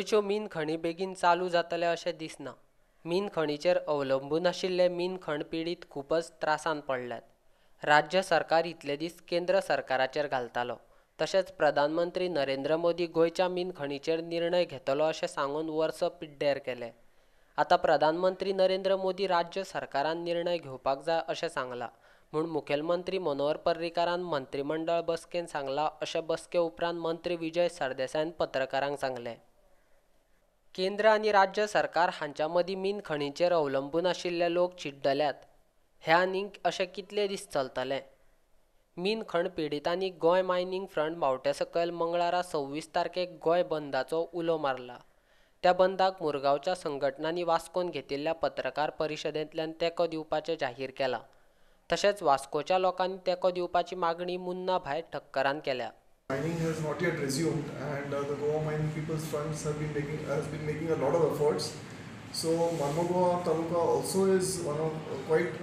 गोंयच्यो मीन खणी बेगीन चालू जातले अशें दिसना. मीन खणीचेर अवलंबून आशिल्ले मीन खण पिडीत खूबच त्रासांत पडल्यात. राज्य सरकार इतले दीस केंद्र सरकाराचेर घालतालो. तशेंच प्रधानमंत्री नरेंद्र मोदी गोंयच्या मीन खणीचेर निर्णय घेतलो अशें सांगून वर्स पिड्ड्यार केलें. आतां प्रधानमंत्री नरेंद्र मोदी राज्य सरकारान निर्णय घेवपाक जाय अशें सांगलां म्हूण मुखेलमंत्री मनोहर पर्रीकारान मंत्रीमंडळ बसकेन सांगलां अशें बसके उपरांत मंत्री विजय सरदेसायान पत्रकारांक सांगलें. केंद्र आनी राज्य सरकार हांच्या मदीं मीन खणीचेर अवलंबून आशिल्ले लोक चिड्डल्यात. हे आनीक अशें कितले दीस चलतलें? मीन खण पिडितांनी गोंय मायनिंग फ्रंट बावटे सकयल मंगळारा 26 तारखेक गोंय बंदाचो उलो मारला. त्या बंदाक मुरगांवच्या संघटनांनी वास्कोन घेतिल्ल्या पत्रकार परिशदेंतल्यान तेंको दिवपाचें जाहीर केलां. तशेंच वास्कोच्या लोकांनी तेंको दिवपाची मागणी मुन्ना भाई ठक्करान केल्या. Mining has not yet resumed, and the Goa Mining People's Front have been making a lot of efforts. So Marmagoa Taluka also is one of quite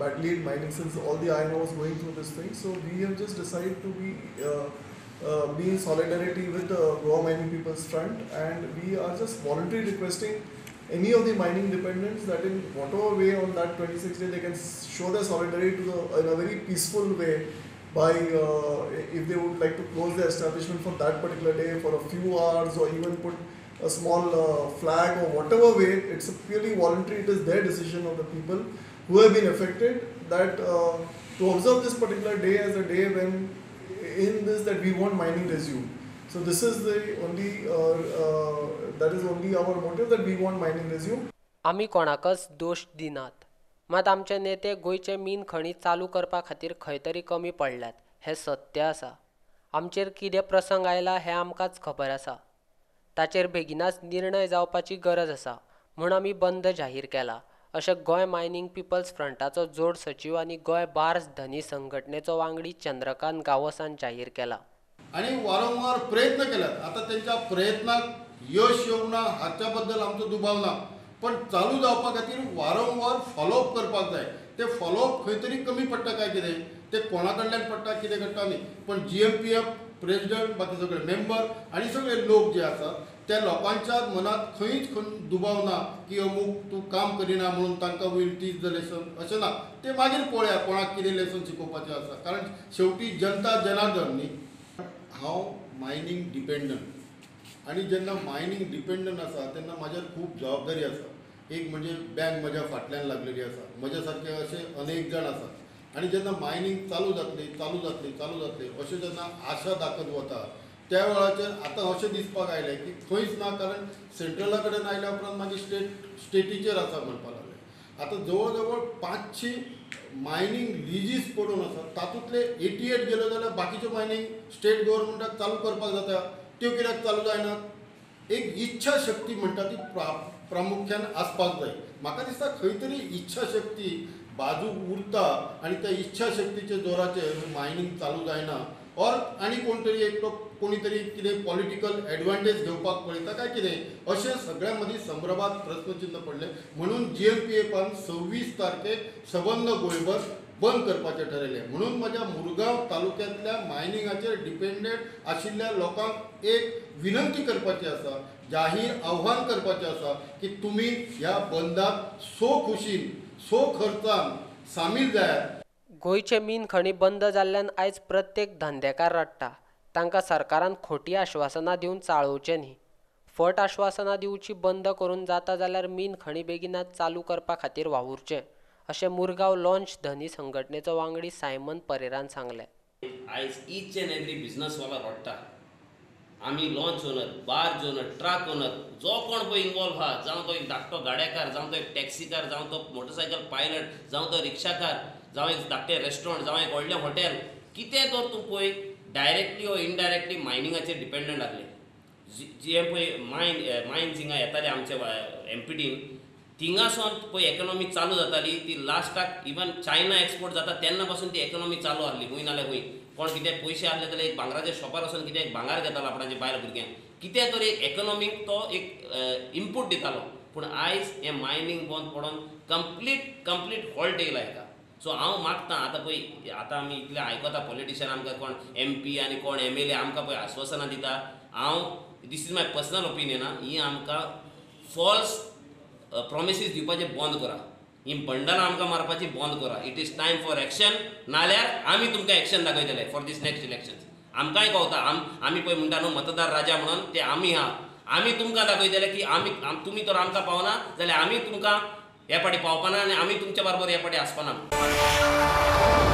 badly in mining, since all the iron ore was going through this thing. So we have just decided to be in solidarity with the Goa Mining People's Front, and we are just voluntarily requesting any of the mining dependents that in whatever way on that 26th day they can show their solidarity to the, in a very peaceful way, by if they would like to close their establishment for that particular day for a few hours, or even put a small flag or whatever way. It's a purely voluntary, it is their decision of the people who have been affected, that to observe this particular day as a day when in this that we want mining resumed. So this is the only, that is only our motive, that we want mining resumed. आमी कोणाकच दोश दिनात. मात आमचे नेते गोंयचे मीन खणी चालू करपा खातीर खंय तरी कमी पडल्यात हें सत्य आसा. आमचेर कितें प्रसंग आयला हें आमकांच खबर आसा. ताचेर बेगिनाच निर्णय जावपाची गरज आसा म्हूण आमी बंद जाहीर केला अशें गोंय मायनिंग पिपल्स फ्रंटाचो जोड सचीव आनी गोंय बार्ज धनी संघटनेचो वांगडी चंद्रकांत गावसान जाहीर केला. आनी वारंवार प्रयत्न केल्यात. आतां तेंच्या प्रयत्नाक यश येवंक ना हाच्या बद्दल आमचो दुबाव ना, पण चालू जावपा खातीर वारंवार फॉलोअप करपाक जाय. ते फॉलोअप खंय तरी कमी पडटा काय कितें, ते कोणा कडल्यान पडटा कितें घडटा न्ही, पण G M P F president, बाकी सगळे मेंबर आनी सगळे लोक जे आसात त्या लोकांच्या मनात खंयच खंय दुबाव ना की अमूक तूं काम करिना म्हणून तांकां will teach the lesson अशें ना. ते मागीर पळोवया कोणाक कितें लेसन शिकोवपाचें आसा, कारण शेवटी जनता जनार्दन न्ही. हांव मायनींग डिपेंडंट, आनी जेन्ना मायनींग डिपेंडंट आसा तेन्ना म्हाजेर खूब जबाबदारी आसा. एक म्हणजे बँक म्हज्या फाटल्यान लागलेली आसा, म्हज्या सारके अशे अनेक जाण आसात, आनी जेन्ना मायनींग चालू जातली चालू जातली चालू जातली अशें जेन्ना आशा दाखत वता त्या वेळाचेर आतां अशें दिसपाक आयलें की खंयच ना, कारण सेंट्रला कडेन आयल्या उपरांत मागीर स्टेटीचेर आसा म्हणपाक लागलें. आतां जवळ जवळ 500 मायनींग लिजीस पडून आसा, तातूंतले 88 गेल्यो जाल्यार बाकीच्यो मायनींग स्टेट गव्हर्मेंटाक चालू करपाक जाता, त्यो कित्याक चालू जायनात? एक इच्छा शक्ती म्हणटा ती प्रामुख्यान आसपाक जाय. म्हाका दिसता खंय तरी इच्छा शक्ती बाजू उरता आनी त्या इच्छा शक्तीच्या जोराचेर मायनींग चालू जायना, ऑर आनी कोण तरी एकटो कोणी तरी कितें पॉलिटिकल एडवांटेज घेवपाक पळयता काय कितें, अशें सगळ्यां मदीं संभ्रमात प्रस्नचिन्न पडलें. म्हणून जी एम पी एफान 26 तारखेक सबंद गोंयभर बंद करपाचें ठरयलें. म्हणून म्हज्या मुरगांव तालुक्यांतल्या मायनिंगाचेर डिपेंडंट आशिल्ल्या लोकांक एक विनंती करपाची आसा, जाहीर आव्हान करपाचें आसा की तुमी ह्या बंदाक सो खुशीन सो खर्चान सामील जायात. गोंयचे मीन खणी बंद जाल्ल्यान आयज प्रत्येक धंदेकार रडटा. तांकां सरकारान खोटी आश्वासनां दिवन चाळोवचें न्ही. फट आश्वासनां दिवची बंद करून जाता जाल्यार मीन खणी बेगिनात चालू करपा खातीर वावुरचें अशें मुरगांव लॉन्च धनी संघटनेचो वांगडी सायमन परेरान सांगलें. आयज ईच एंड एवरी बिजनसवाला रडटा. आमी launch owner, barge owner, truck owner, जो कोण पळय इनवॉल्व आहा, जावं तो एक धाकटो गाड्याकार, जावं तो एक टॅक्सीकार, जावं तो मोटरसायकल पायलट, जावं तो रिक्षाकार, जावं एक धाकटें रेस्टॉरंट, जावं एक व्हडलें हॉटेल, कितें तर तूं पळय डायरेक्टली ओ इनडायरेक्टली मायनिंगाचेर डिपेंडंट आसले. जे पळय मायन्स हिंगा येताले आमचे एम पी टीन, थिंगासून पळय इकॉनॉमी चालू जाताली ती लास्टाक इवन चायना एक्सपोर्ट जाता तेन्ना पासून ती इकॉनॉमी चालू आहली. खूंय नाल्यार खूंय कोण कितें पयशे आहले जाल्यार एक भांगराच्या शॉपार वचून कितें एक भांगर घेतालो आपणाचे बायल भुरग्यांक, कितें तरी एक इकॉनॉमीक तो एक इनपूट दितालो. पूण आयज हें मायनींग बंद पडोन कंप्लीट हॉल्ट येयला हेका. सो हांव मागता आतां पळय आतां आमी इतलें आयकता पॉलिटिशियन आमकां कोण एम पी आनी कोण एम एल ए आमकां पळय आश्वासनां दिता. हांव This is my personal opinion. ही आमकां फॉल्स प्रोमिसीस दिवपाचें बंद करा, ही बंडलां आमकां मारपाची बंद करा. It is time for action, नाल्यार आमी तुमकां एक्शन दाखयतले फॉर these next elections. आमकांय कळटा, आमी पळय म्हणटा न्हू मतदार राजा म्हणून, ते आमी आहा. आमी तुमकां दाखयतले की आमी तुमी तर आमकां पावना जाल्यार आमी तुमकां हे पाटी पावपाना आनी आमी तुमच्या बरोबर हे पाटी आसपाना.